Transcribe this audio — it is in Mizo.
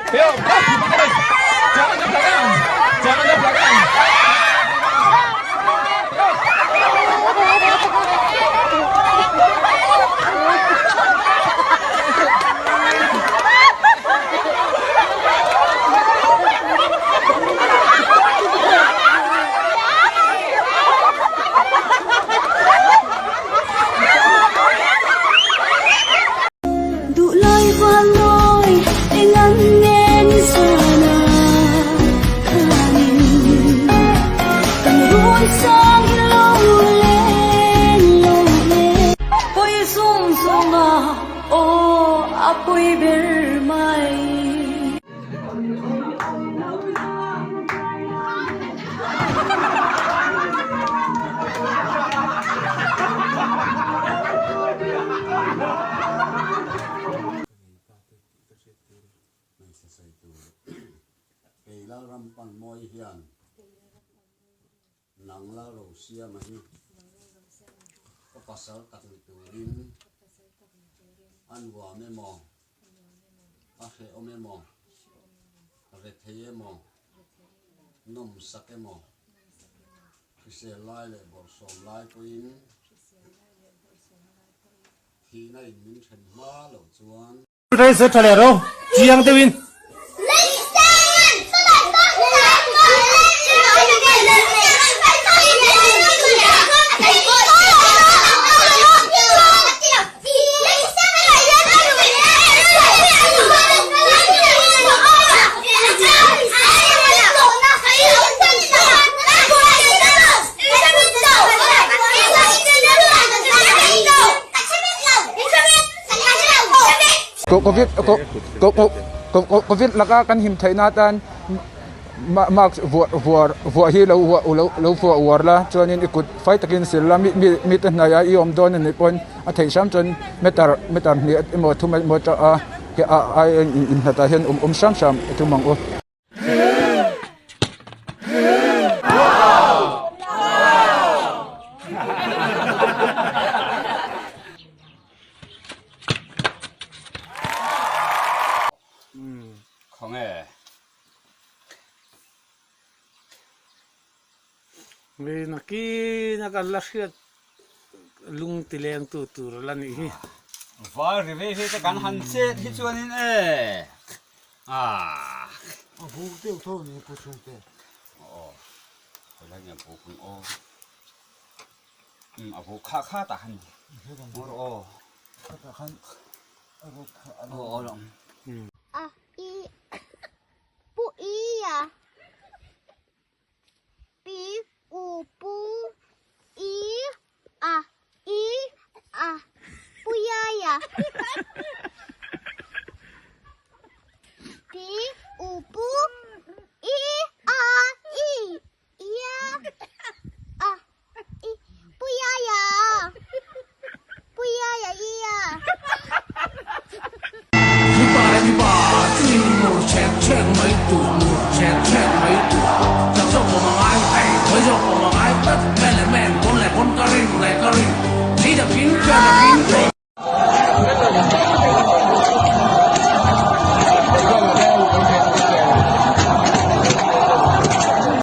Jangan ke belakang. Jangan ke belakang. Duhlai vanlawi eng an nge ni zana khanin kan rawn sang hi lo leng lo le. Pawi zung zung a aw a pawi ber mai. Kei Lalrampan mawi hian nang Lalrosiama hi ka pasal tak ni turin a nuam emaw A hrehawm emaw, rethei emaw, nawmsak emaw, hrisel lai leh bawrhsawm lai pawhin thihna in min then hma loh chuan. Rei se tha leh ro, chiang deuhin. Covid Covid laka kan him theihna atan mask vuah vuar vuah hi lo lo vuah uar la chuanin i kut fai takin sil la mi mi mite hnaiah i awm dawn a nih pawhin a theih hram chuan meter meter hnih emaw thum emaw a a inhnatah hian awm awm hram hram a tum ang u. Khawnge. Mi nakin a kan la hriat lung ti leng tu tur la nih hi. Val ri ve hi te kan han chet hi chuanin e ah. A buk deuh tho ni pu chhung te. Aw helai nge buk ang aw. A buk kha kha tah khan aw. Kha khan a buk kha aw aw lawm. A i pu i a pi u pu i a i a pu ia ia pi u pu i a i ia a i pu ia ia pu ia ia ia. Mipa leh mipa chu in mur chek chek mai tur mur chek chek.